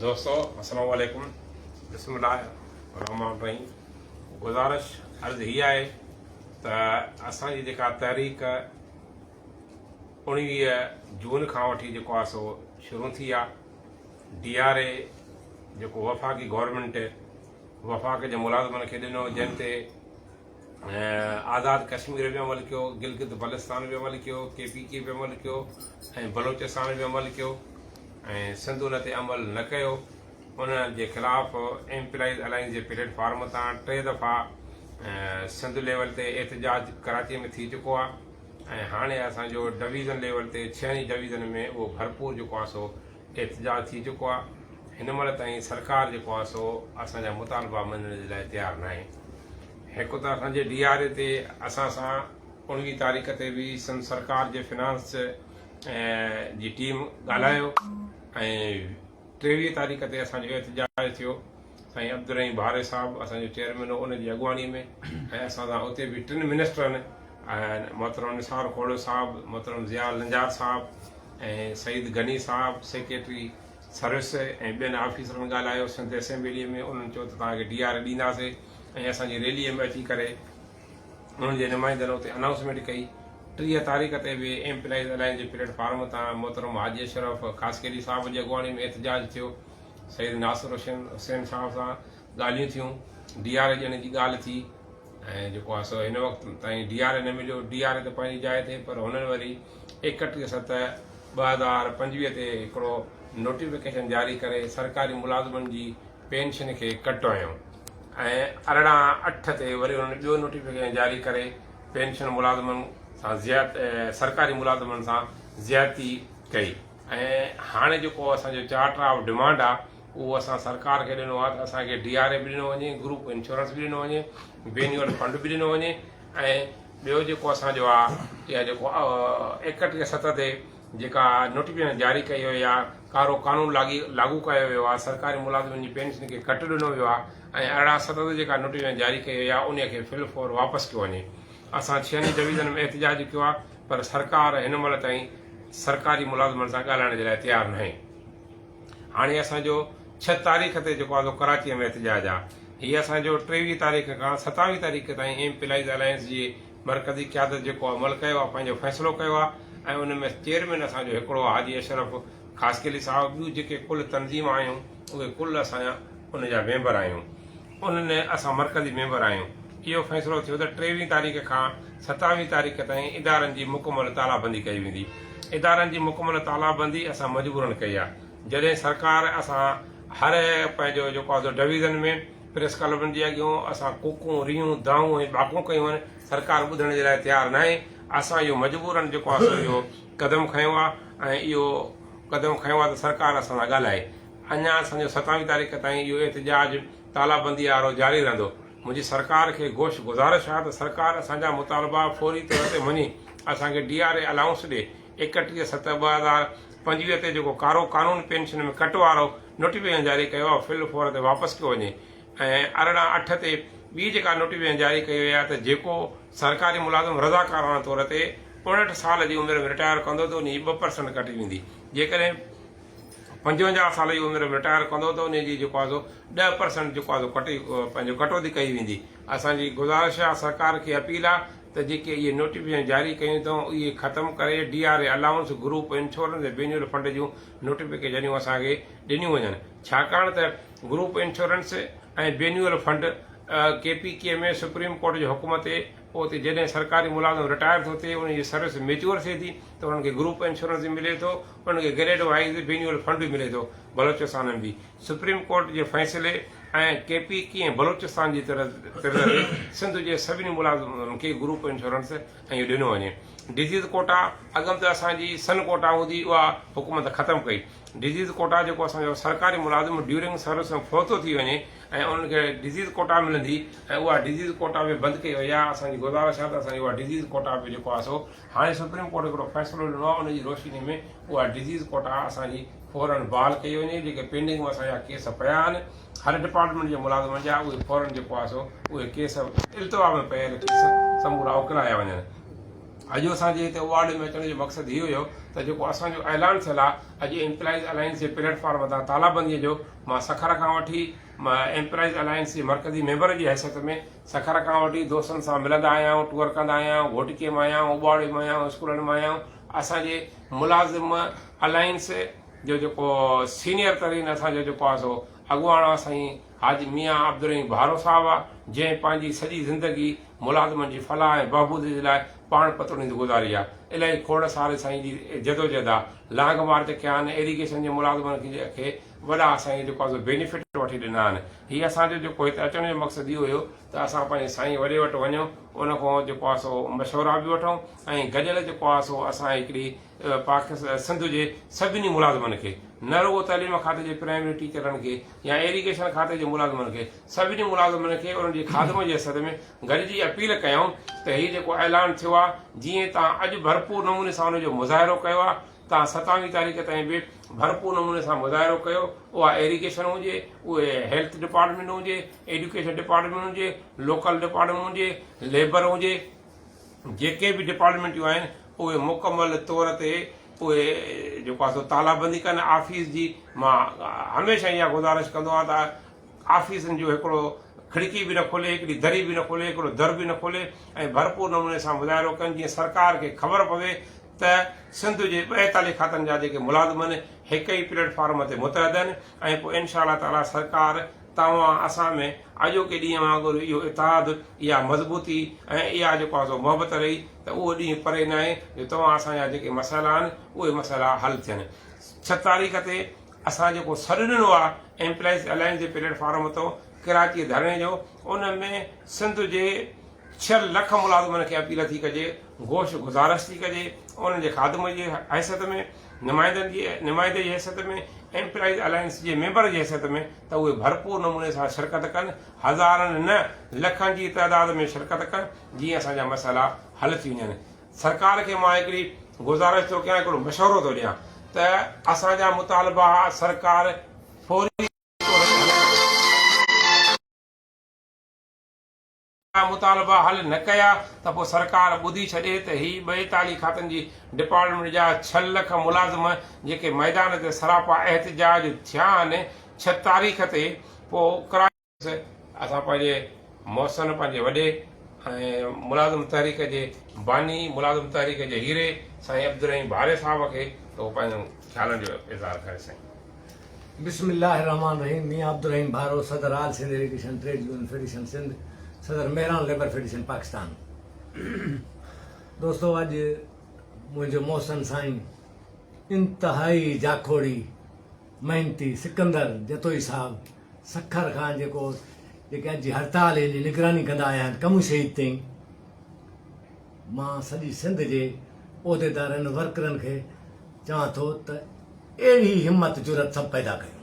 دوستو السلام عليڪم بسم الله الرحمن الرحيم گذارش عرض هي آهي ته اسان جي جيڪا تحريڪ 19 جون کان وٺي جيڪو آهي سو شروع ٿي آهي ڊي آر اي جيڪو وفاقي گورنمينٽ وفاق جي ملازمن کي ڏنو جنهن تي آزاد ڪشمير به عمل ڪيو، گلگت بلستان به عمل ڪيو، ڪي پي ڪي به عمل ڪيو ۽ بلوچستان به عمل ڪيو ۽ سنڌ ان تي عمل نه ڪيو. ان جي خلاف ايمپلائيز الائنس جي پليٽ فارم تان ٽي دفعا سنڌ ليول تي احتجاج ڪراچي ۾ ٿي چڪو آهي ۽ هاڻي اسان جو ڊويزن ليول تي ڇهن ئي ڊويزن ۾ اهو ڀرپور جيڪو آهي سو احتجاج ٿي چڪو آهي. هن مهل تائين سرڪار جيڪو آهي سو اسان جا مطالبا مڃڻ جي لاء تيار ناهي. هڪ ته اسان جي ڊي آر اي تي اسان سان 19 تاريخ تي به سنڌ سرڪار جي فنانس جي ٽيم ڳالهايو ۽ 23 تاريخ تي اسان جو احتجاج ٿيو سائين عبدالرحيم بهاري صاحب اسان جو چيئرمين هو ان جي اڳواڻي ۾ ۽ اسان سان اتي به ٽن منسٽرن محترم نثار کوڙو صاحب محترم ضياء لنجار صاحب ۽ سعيد غني صاحب سيڪريٽري سروس ۽ ٻين آفيسرن ڳالهايو سنڌ اسيمبلي ۾ انهن چيو ته توهان کي ڊي آر اي ڏينداسين ۽ اسان جي ريلي ۾ اچي ڪري انهن جي نمائندن اتي انائونسمينٽ ڪئي. 30 تاريخ تي به ايمپلائيز الائنس جي پليٽ فارم تان محترم حاجي اشرف خاصخيلي صاحب جي اڳواڻي ۾ احتجاج ٿيو. سيد ناصر حسين صاحب سان ڳالهيون ٿيون. ڊي آر اي ڏيڻ جي ڳالهه ٿي ۽ جيڪو آهي سو هن وقت تائين ڊي آر اي نه مليو. ڊي آر اي ته پنهنجي جاء تي پر هنن وري 31 ست 2025 تي هڪڙو نوٽيفڪيشن جاري ڪري سرڪاري ملازمن جي پينشن کي ڪٽ هنيو ۽ 18 اٺ تي وري انهن ٻيو نوٽيفڪيشن جاري ڪري پينشن ملازمن سان زياد سرڪاري ملازمن سان زيادتي ڪئي ۽ هاڻي جيڪو اسان جو چارٽر آف ڊمانڊ آ اهو اسان سرڪار کي ڏنو آ ته اسان کي ڊي آر اي به ڏنو وڃي، گروپ انشورنس به ڏنو وڃي، بينيول فنڊ به ڏنو وڃي ۽ ٻيو جيڪو اسان جو آ يا جيڪو 31 ست تي جيڪا نوٽيفڪيشن جاري ڪئي وئي آهي، ڪارو قانون لاڳو ڪيو ويو آهي، سرڪاري ملازمن جي پينشن کي گهٽ ڏنو ويو آهي ۽ 18 ست تي جيڪا نوٽيفڪيشن جاري ڪئي وئي آهي انهي کي في الفور واپس ڪيو وڃي. اسان ڇهن ئي ڊويزن ۾ احتجاج ڪيو آهي پر سرڪار هن مهل تائين سرڪاري ملازمن سان ڳالهائڻ جي لاء تيار ناهي. هاڻي اسان جو ڇهه تاريخ تي جيڪو آهي سو ڪراچيء ۾ احتجاج آهي. هي اسان جو 23 تاريخ کان 27 تاريخ تائين ايمپلائيز الائنس جي مرڪزي قيادت جيڪو عمل ڪيو آهي پنهنجو فيصلو ڪيو آهي ۽ ان ۾ چيئرمين اسان جو هڪڙو آهي حاجي اشرف خاصخيلي صاحب ٻيون جيڪي ڪل تنظيم آهيون اهي ڪل اسان جا ان جا ميمبر آهيون انهن اسان مرڪزي ميمبر آهيون اهو فيصلو ٿيو ته 23 تاريخ کان 27 تاريخ تائين ادارن جي مڪمل تالابندي ڪئي ويندي ادارن جي مڪمل تالابندي اسان مجبورن ڪئي آهي جڏهن سرڪار اسان هر پنهنجو جيڪو آهي سو ڊويزن ۾ پريس ڪلبن جي اڳيون اسان ڪوڪون، ريهون، دانهون ۽ ٻاڪون ڪيون آهن، سرڪار ٻڌڻ جي لاء تيار ناهي، اسان اهو مجبورن جيڪو آهي سو اهو قدم کنيو آهي ۽ اهو قدم کنيو آهي ته سرڪار اسان سان ڳالهائي. اڃا اسان جو 27 تاريخ تائين اهو احتجاج تالا بندي وارو جاري رهندو. منهنجي سرڪار کي گوش گذارش آهي ته سرڪار اسان جا مطالبا فوري طور تي مڃي اسان کي ڊي آر اي الائونس ڏي، 31 ست 2025 تي جيڪو ڪارو قانون پينشن ۾ ڪٽ وارو نوٽيفڪيشن جاري ڪيو آهي فل فور تي واپس ڪيو وڃي ۽ 18 اٺ تي ٻي جيڪا نوٽيفڪيشن جاري ڪئي وئي آهي ته جيڪو سرڪاري ملازم رضاڪاراڻه طور تي 59 سال جي عمر ۾ رٽائر ڪندو ته ان جي 2 پرسنٽ ڪٽي ويندي جيڪڏهن 55 سال جي عمر ۾ رٽائر ڪندو ته ان جي جيڪو آهي سو 10 پرسنٽ جيڪو آهي سو ڪٽي پنهنجو ڪٽوتي ڪئي ويندي اسان جي گذارش آهي سرڪار کي اپيل آهي ته جيڪي اهي نوٽيفڪيشن جاري ڪيون اٿئون اهي ختم ڪري D R A allowance, group insurance ۽ بينيول fund جون نوٽيفڪيشنيون اسان کي ڏنيون وڃن ڇاڪاڻ ته گروپ انشورنس ۽ بينيول فنڊ ڪي پي ڪي ۾ سپريم ڪورٽ جي حڪم تي اتي جڏهن سرڪاري ملازم رٽائر ٿو ٿئي ان جي سروس ميچوئر ٿئي ٿي ته انهن کي گروپ انشورنس به ملي ٿو انهن کي گريڊ وائيز بينيول فنڊ به ملي ٿو بلوچستان ۾ به سپريم ڪورٽ جي فيصلي ۽ ڪي پي ڪي ۽ بلوچستان جي طرز تي سنڌ جي سڀني ملازمن کي گروپ انشورنس ۽ اهو ڏنو وڃي. ڊزيز ڪوٽا اڳم ته اسان جي سن ڪوٽا هوندي اها حڪومت ختم ڪئي. ڊزيز ڪوٽا جيڪو اسان جو سرڪاري ملازم ڊيورنگ سروس ۾ فوتو ٿي وڃي ۽ انهن کي ڊزيز ڪوٽا ملندي ۽ اها ڊزيز ڪوٽا به بند ڪئي وئي آهي اسان جي گذارش آهي ته اسان جي اها ڊزيز ڪوٽا به جيڪو آهي سو هاڻي سپريم ڪورٽ هڪڙو فيصلو ڏنو آهي ان جي روشني ۾ اها ڊزيز ڪوٽا اسان جي فورن بحال ڪئي وڃي جيڪي پينڊنگ ۾ اسان جا ڪيس پيا آهن هر ڊپارٽمينٽ جي ملازمن جا اهي فورن جيڪو آهي سو اهي ڪيس التوا ۾ پيل ڪيس سمورا اڪلايا وڃن. اڄ اسان جي هتي اواڙي ۾ اچڻ جو مقصد هي هيو ته جيڪو اسان جو اعلان ٿيل آهي اڄ ايمپلائيز الائنس جي پليٽ فارم تان تالا بندي جو مان سکر کان وٺي ايمپلائيز الائنس جي مرڪزي ميمبر جي حيثيت ۾ سکر کان وٺي دوستن سان ملندا آيا آهيون ٽوئر ڪندا آيا آهيون گهوٽڪي مان آيا آهيون اٻاوڙي مان آيا آهيون اسڪولن مان آيا آهيون اسان جي ملازم الائنس جو جيڪو سينيئر ترين اسان جو جيڪو آهي سو اڳواڻ آهي سائين حاجي ميان عبدالرحيم ڀارو صاحب آهي جنهن پنهنجي سڄي زندگي ملازمن جي فلاح ۽ بهبود جي لاء پاڻ پتوڙيندي گذاري آهي. الاهي کوڙ ساري سائين جي جدوجهد آهي. لانگ مارچ ڪيا آهن، ايريگيشن جي ملازمن کي وڏا سائين جيڪو آهي سو بينيفٽ وٺي ڏنا آهن. هي اسان جو جيڪو هتي اچڻ جو مقصد اهو هيو ته اسان پنهنجي سائين وڏي وٽ وڃون ان کان جيڪو آهي سو مشورا به وٺون ۽ گڏيل جيڪو آهي سو اسان هڪڙي پاڪستان سنڌ جي سڀني ملازمن کي نه رڳو تعليم کاتي جي پرائمري ٽيچرن کي يا ايريگيشن کاتي جي ملازمن کي سڀني ملازمن کي انهن جي خادم جي حيثيت ۾ گڏجي اپيل ڪيائون ته هي جيڪو اعلان ٿيو آهي جيئن تان اڄ ڀرپور نموني سان ان جو مظاهرو ڪيو آهي تان ستاويهه تاريخ تائين به ڀرپور نموني سان مظاهرو ڪيو اها ايريگيشن هجي اهي هيلٿ ڊپارٽمينٽ هجي ايڊيوڪيشن ڊپارٽمينٽ هجي لوڪل ڊپارٽمينٽ هجي ليبر هجي جيڪي به ڊپارٽمينٽيون آهن اهي مڪمل طور تي اهي جيڪو آهي سو تالا بندي ڪن آفيس جي مان هميشه اها گذارش ڪندو آهيان ته آفيسن جو هڪڙو کڙڪي به نه کولي هڪڙي دري به نه کولي هڪڙو در به نه کولي ۽ ڀرپور نموني سان مظاهرو ڪن جيئن سرڪار کي خبر پوي ته سنڌ جي 42 کاتن جا جيڪي ملازم آهن هڪ ئي پليٽ فارم تي متحد آهن ۽ پوء انشاء الله تعالي سرڪار توهان اسان ۾ اڄوڪي ڏينهن وانگر اهو اتحاد، اها مضبوطي ۽ اها جيڪو آهي سو محبت رهي ته اهو ڏينهن پري ناهي جو توهان اسان جا جيڪي مسئلا آهن اهي مسئلا حل ٿين. ڇهه تاريخ تي اسان جيڪو سڏ ڏنو آهي ايمپلائيز الائنس جي پليٽ فارم تان ڪراچي ڌرڻي جو ان ۾ سنڌ جي ڇهه لک ملازمن کي اپيل ٿي ڪجي، گوش گذارش ٿي ڪجي، انهن جي خادم جي حيثيت ۾، نمائندن جي نمائندي جي حيثيت ۾، ايمپلائيز الائنس جي ميمبر جي حيثيت ۾ ته اهي ڀرپور نموني سان شرڪت ڪن، هزارن نه لکن جي تعداد ۾ شرڪت ڪن، جيئن اسان جا مسئلا حل ٿي وڃن. سرڪار کي مان هڪڙي گذارش ٿو ڪيان، هڪڙو مشورو ٿو ڏيان ته اسان جا مطالبا سرڪار فوري طور تي حل ڪري. مطالبا حل نه ڪيا ته پوء سرڪار ٻڌي ڇڏي ته هي 42 کاتن جي ڊپارٽمينٽ جا ڇهه لک ملازم جيڪي ميدان تي سراپا احتجاج ٿيا آهن ڇهه تاريخ تي پوء ڪراچي اسان پنهنجي محسن پنهنجي وڏي ۽ ملازم تحريڪ جي باني ملازم تحريڪ جي هيري سائين عبدالرحيم بھاري صاحب کي ته هو پنهنجن خيالن جو اظهار ڪري سائين. بسم الله الرحمٰن الرحيم ميان عبدالرحيم ڀارو صدر all Sindh irrigation trade union federation Sindh صدر مهراڻ ليبر فيڊريشن پاڪستان دوستو اڄ منهنجو محسن سائين انتهائي جاکوڙي محنتي سڪندر جتوئي صاحب سکر کان جيڪو جيڪي اڄ جي هڙتال جي نگراني ڪندا آيا آهن ڪم شهيد تائين مان سڄي سنڌ جي عهديدارن ورڪرن کي چوان ٿو ته اهڙي همت جرئت سڀ پيدا ڪيون.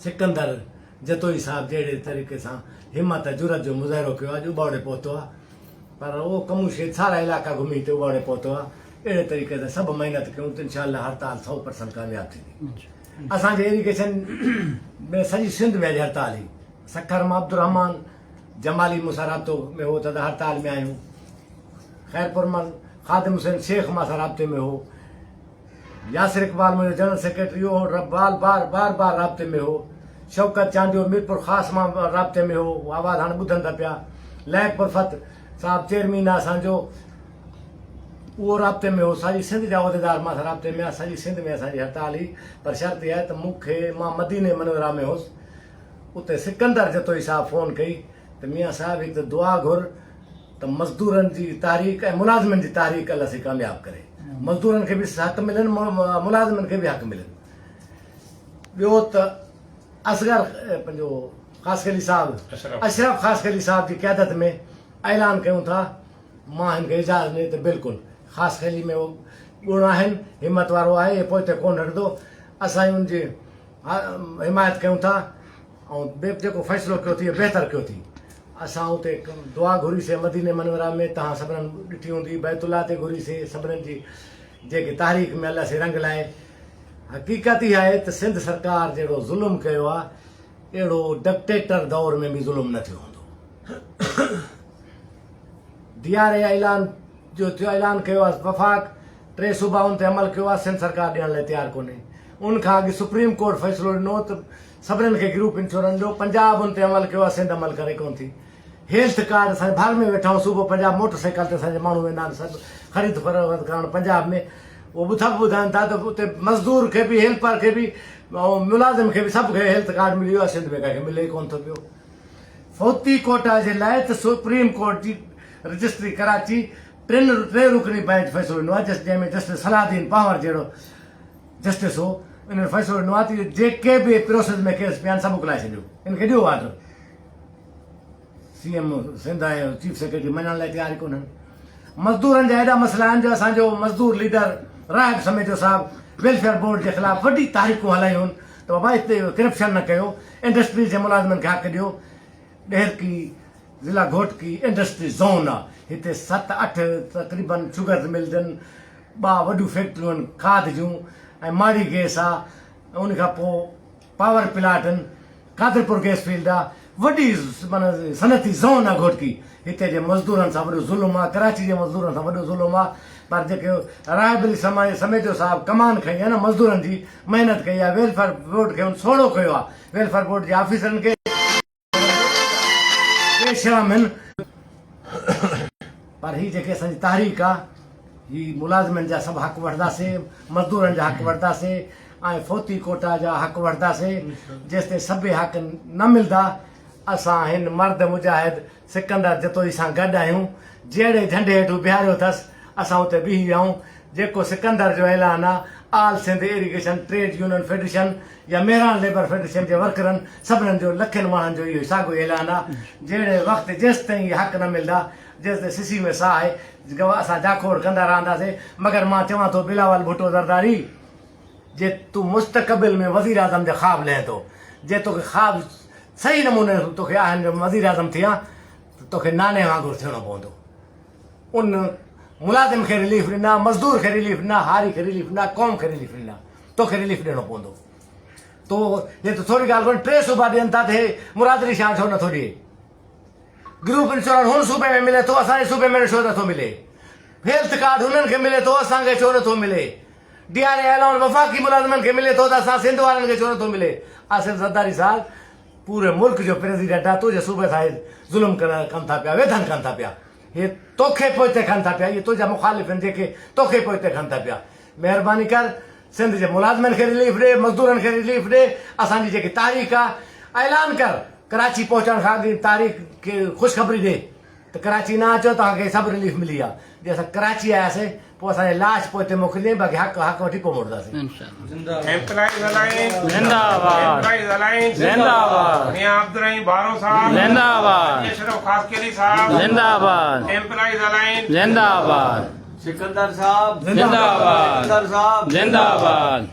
سڪندر جتوئي صاحب جهڙي طريقي سان همت ۽ جرئت جو مظاهرو ڪيو آهي اڄ اٻاوڙي پهتو آهي پر اهو ڪموشيد سارا علائقا گهمي هتي اٻاوڙي پهتو آهي اهڙي طريقي سان سڀ محنت ڪيون ته انشاء الله هڙتال سئو پرسنٽ ڪامياب ٿيندي. اسان جي ايريگيشن ۾ سڄي سنڌ ۾ اڄ هڙتال هئي سکر مان عبدالرحمان جمالي مون سان رابطو ۾ هو ته هڙتال ۾ آهيون خيرپور مان خادم حسين شيخ مان سان رابطي ۾ هو ياسر اقبال منهنجو جنرل سيڪريٽري هو بار بار بار بار رابطي ۾ هو شوڪت چانڊيو ميرپور خاص مان رابطي ۾ هو آواز هاڻي ٻڌن ٿا پيا لائق پرفت صاحب چيئرمين آ اسان جو اهو رابطي ۾ هو ساري سنڌ جا عهديدار مان سان رابطي ۾ آ سڄي سنڌ ۾ اسان جي هڙتال هئي پر شرط اها آهي ته مون کي مان مديني منورا ۾ هوس اتي سڪندر جتوئي صاحب فون ڪئي ته ميان صاحب هڪ ته دعا گهر ته مزدورن جي تحريڪ ۽ ملازمن جي تحريڪ الله سائين ڪامياب ڪري مزدورن کي به حق ملن ملازمن کي به حق ملن ٻيو ته اصغر پنهنجو خاصخيلي صاحب اشرف خاصخيلي صاحب جي قيادت ۾ اعلان ڪيون ٿا مان هن کي اجازت ڏني ته بلڪل خاصخيلي ۾ گڻ آهن همت وارو آهي پوئتي ڪونه هٽندو اسان ان جي حمايت ڪيون ٿا ۽ بيپ جيڪو فيصلو ڪيو ٿي بهتر ڪيو ٿي. اسان اتي دعا گهري سي مديني منوره ۾ توهان سڀنن ڏٺي هوندي بيت الله تي گهري سي سڀنن جي جيڪي تاريخ ۾ الله سي رنگ لائي حقيقت اها آهي ته سنڌ سرڪار جهڙو ظلم ڪيو آهي اهڙو ڊڪٽيٽر دور ۾ به ظلم نه ٿيو هوندو. ڊي آر اي اعلان جو ٿيو اعلان ڪيو آهي وفاق ٽي صوبا ان تي عمل ڪيو آهي سنڌ سرڪار ڏيڻ لاء تيار ڪونهي ان کان اڳ سپريم ڪورٽ فيصلو ڏنو ته سڀنن کي گروپ انشورنس ڏيو پنجاب ان تي عمل ڪيو آهي سنڌ عمل ڪري ڪونه ٿي هيلٿ ڪارڊ اسان ڀر ۾ ويٺا آهيون صوبو پنجاب موٽر سائيڪل تي اسان جا ماڻهو ويندا آهن سڀ خريد فروخت ڪرڻ پنجاب ۾ اهو ٻڌا به ٻڌائن ٿا ته اتي مزدور کي به هيلپر کي به ۽ ملازم کي به سڀ کي هيلٿ ڪارڊ ملي ويو آهي سنڌ ۾ ڪنهن کي ملي ئي ڪونه ٿو پيو فوتي ڪوٽا جي لاء ته سپريم ڪورٽ جي رجسٽري ڪراچي ٽن ٽي رڪني بئنچ فيصلو ڏنو آهي جنهن ۾ جسٽس صلاح الدين پنهور جهڙو جسٽس هو انهن فيصلو ڏنو آهي ته جيڪي به پروسيس ۾ ڪيس پيا آهن سڀ اڪلائي ڇڏيو ان کي ڏيو order C M Sindh ۽ chief secretary مڃڻ لاء تيار ئي ڪونهن. مزدورن جا ايڏا مسئلا آهن جو اسان جو مزدور ليڊر راحب سميجو صاحب ويلفيئر بورڊ جي خلاف وڏي تحريڪون هلايون ته بابا هتي ڪرپشن نه ڪيو، انڊسٽريز جي ملازمن کي حق ڏيو. ڏهرڪي ضلع گهوٽڪي انڊسٽري زون آ هتي ست اٺ تقريبن شوگرز ملز آهن، ٻه وڏيون فيڪٽريون آهن کاڌ جون ۽ ماڙي گيس آ ۽ ان کان پوء پاور پلاٽ آهن. قادرپور گئس فيلڊ آ وڏي معنيٰ صنعتي زون آ گهوٽڪي هتي جي مزدورن سان وڏو ظلم آ ڪراچي جي مزدورن سان وڏو ظلم آ پر جيڪي راحب علي سميجو صاحب ڪمان کنئي آ نه مزدورن جي محنت ڪئي آ ويلفيئر بورڊ کي ان سوڙهو ڪيو آ ويلفيئر بورڊ جي آفيسرن کي بي شرم هن پر هي جيڪي اسان جي تحريڪ آ هي ملازمن جا سڀ حق وٺنداسين مزدورن جا حق وٺنداسين ۽ فوتي ڪوٽا جا حق وٺنداسين جيستائين سڀئي حق نه ملدا اسان هن مرد مجاهد سڪندر جتوئي سان گڏ آهيون جهڙي جهنڊي هيٺ هو بيهاريو اٿس اسان اتي بيهي ويا آهيون جيڪو سڪندر جو اعلان آ all Sindh irrigation trade union federation يا مهراڻ ليبر فيڊريشن جي ورڪرن سڀنن جو لکين ماڻهن جو اهو ساڳيو اعلان آ جهڙي وقت جيستائين اهي حق نه ملدا جيستائين سسي ۾ ساهه آهي اسان جاکوڙ ڪندا رهنداسين مگر مان چوان ٿو بلاول ڀٽو زرداري جي تون مستقبل ۾ وزيراعظم جا خواب لهين ٿو جي توکي خواب صحيح نموني توکي آهن جو وزيراعظم ٿيان ته توکي ناني وانگر ٿيڻو پوندو ان ملازم کي رليف ڏنا مزدور کي رليف ڏنا هاري کي رليف ڏنا قوم کي رليف ڏنا توکي رليف ڏيڻو پوندو تو هي ته ٿوري ڳالهه ڪونهي ٽي صوبا ڏين ٿا ته هي مراد علي شاهه ڇو نٿو ڏئي گروپ انشورنس هن صوبي ۾ ملي ٿو اسان جي صوبي ۾ ڇو نٿو ملي هيلٿ ڪارڊ هنن کي ملي ٿو اسان کي ڇو نٿو ملي ڊي آر اي الاؤنس وفاقي ملازمن کي ملي ٿو ته اسان سنڌ وارن کي ڇو نٿو ملي آصف زرداري صاحب پوري ملڪ جو پريزيڊنٽ آ تنهنجي صوبي سان هي ظلم ڪن ٿا پيا ويڌن ڪن ٿا پيا هي توکي پوئتي کن ٿا پيا اهي تنهنجا مخالف آهن جيڪي توکي پوئتي کن ٿا پيا مهرباني ڪر سنڌ جي ملازمن کي رليف ڏي مزدورن کي رليف ڏي اسان جي جيڪي تحريڪ آ اعلان ڪر ڪراچي پهچڻ کان اڳ تحريڪ کي خوشخبري ڏي ته ڪراچي نه اچو توهان کي سڀ رليف ملي ويا جي اسان ڪراچي آياسين پوء اسان جي لاش پوئتي موڪلجين باقي حق حق وٺي پوء موٽنداسين. ايمپلائيز الائنس زنده آباد ايمپلائيز الائنس زنده آباد ميان عبدالرحيم ڀارو صاحب زنده آباد حاجي اشرف خاصخيلي صاحب زنده آباد ايمپلائيز الائنس زنده آباد سڪندر صاحب زنده آباد سڪندر صاحب زنده آباد.